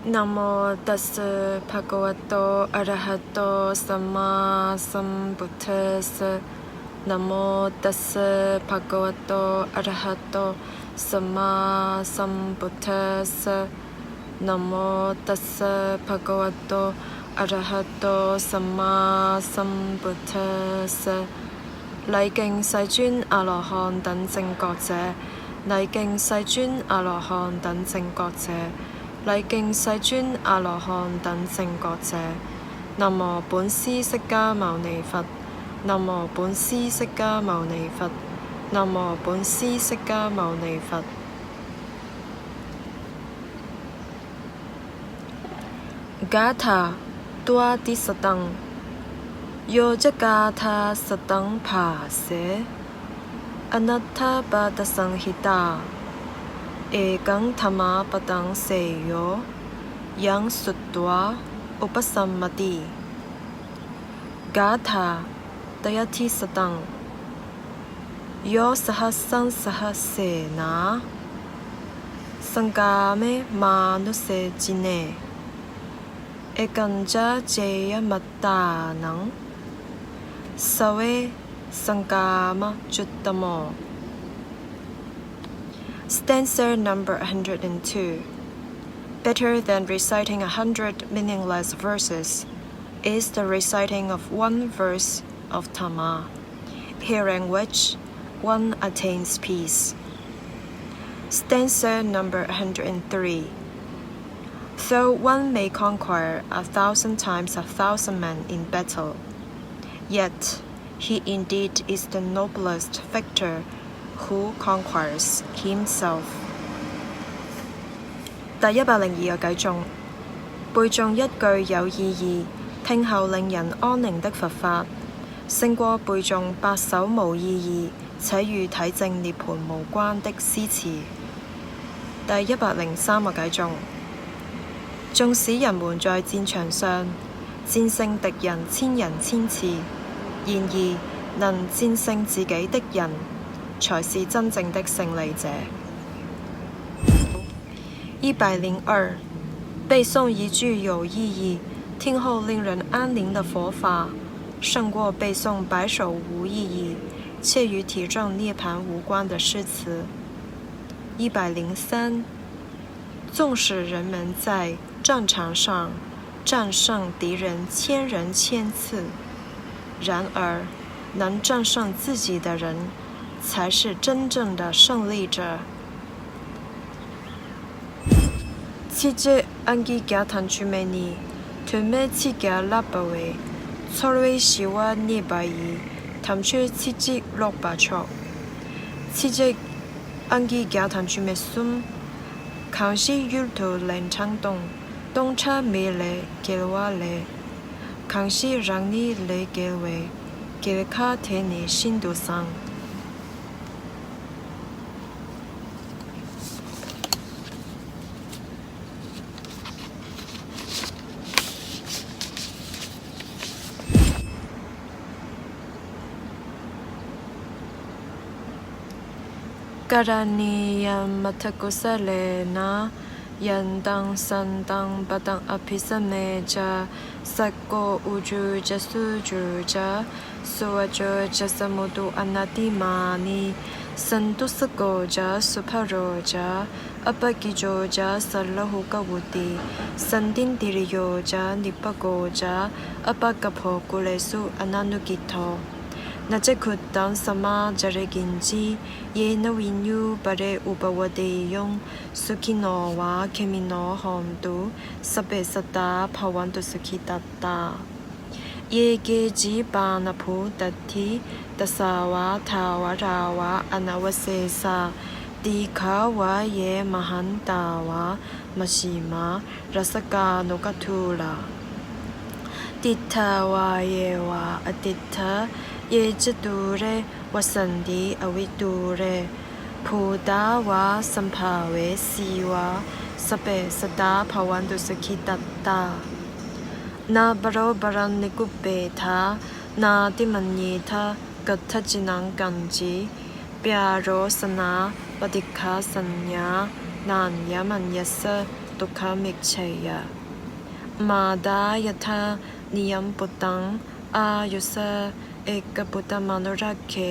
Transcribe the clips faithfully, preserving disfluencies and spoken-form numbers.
Namo tassa bhagavato arahato sammāsambuddhassa. Namo tassa bhagavato arahato sammāsambuddhassa. Namo tassa bhagavato arahato sammāsambuddhassa. 禮敬世尊阿羅漢等正覺者。禮敬世尊阿羅漢等正覺者。禮敬世尊阿羅漢等正覺者。南無本師釋迦牟尼佛。南無本師釋迦牟尼佛。南無本師釋迦牟尼佛。 Gāthā dvādisataṃ. Yo ca gāthā sataṃ bhāseyyati, anatthapattasaṃhitā, ekaṃ dhammapadaṃ seyyo, yaṃ sutvā upasammati. Gāthā tayādisataṃ. Yo sahassaṃ sahassena saṅkamati mānuse jine, ekañca ceva mattānaṃ, sabbe saṅkamati cuttamo. Stanza number one hundred and two. Better than reciting a hundred meaningless verses is the reciting of one verse of Dhamma, hearing which one attains peace. Stanza number one hundred and three. Though one may conquer a thousand times a thousand men in battle, yet he indeed is the noblest victor who conquers himself. 第一百零二個偈頌。背誦一句有意義、聽後令人安寧的佛法，勝過背誦百首無意義且與體證涅槃無關的詩詞。第一百零三個偈頌。縱使人們在戰場上戰勝敵人千人千次，然而能戰勝自己的人，才是真正的勝利者。一百零二，背誦一句有意義、聽後令人安寧的佛法，勝過背誦百首無意義且與體證涅槃無關的詩詞。一百零三，縱使人們在戰場上戰勝敵人千人千次，然而能戰勝自己的人，才是真正的勝利者。 Chichik angi kya thamchume ni, thome chichik kya lapave, chorve shiva nibayi, thamchu chichik lokpacho. Chichik angi kya thamchume sum, kangshi yurtho lentang tong, tongcha mele kelwa le, kangshi rangni le kelwe, kelka teni shindu sang. Karaṇīyamatthakusalena, yantaṃ santaṃ padaṃ abhisamecca, sakko ujū ca sujū ca, suvaco cassa mudu anatimānī, santussako ca subharo ca, appakicco ca sallahukavutti, santindriyo ca nipako ca, appagabbho kulesu ananugiddho. Na ca khuddaṃ samācare kiñci, yena viññū pare upavadeyyuṃ, sukhino vā khemino hontu, sabbe sattā bhavantu sukhitattā. Ye keci pāṇabhūtatthi, tasā vā thāvarā vā anavasesā, dīghā vā ye mahantā vā, majjhimā rassakāṇukathūlā. Diṭṭhā vā ye vā adiṭṭhā, ye ca dūre vasanti avidūre, bhūtā vā sambhavesī vā, sabbe sattā bhavantu sukhitattā. Na paro paraṃ nikubbetha, nātimaññetha katthaci naṃ kañci, byārosanā paṭighasaññā, nāññamaññassa dukkhamiccheyya. Mātā yathā niyaṃ puttaṃ āyusā ekaputtamanurakkhe,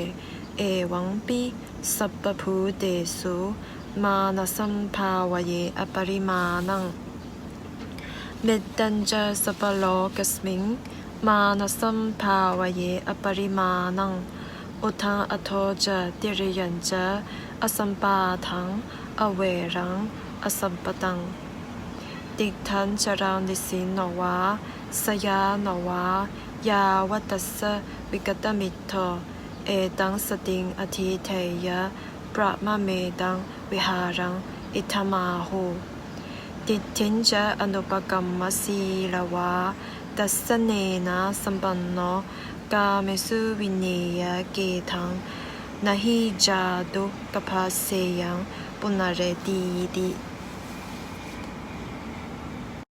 evampi sabbabhūtesu mānasambhāvaye aparimāṇaṃ. Mettañca sabbalokasmiṃ mānasambhāvaye aparimāṇaṃ, uddhaṃ adho ca tiriyañca asambādhaṃ averaṃ asapattaṃ. Tiṭṭhañcaraṃ nisinno vā sayāno vā yāvatassa vigatamiddho, etaṃ satiṃ adhiṭṭheyya brahmametaṃ vihāraṃ idhamāhu. Diṭṭhiñca anupagamma sīlavā dassanena sampanno, kāmesu vineyya gedhaṃ na hi jātu gabbhaseyyaṃ punaretīti.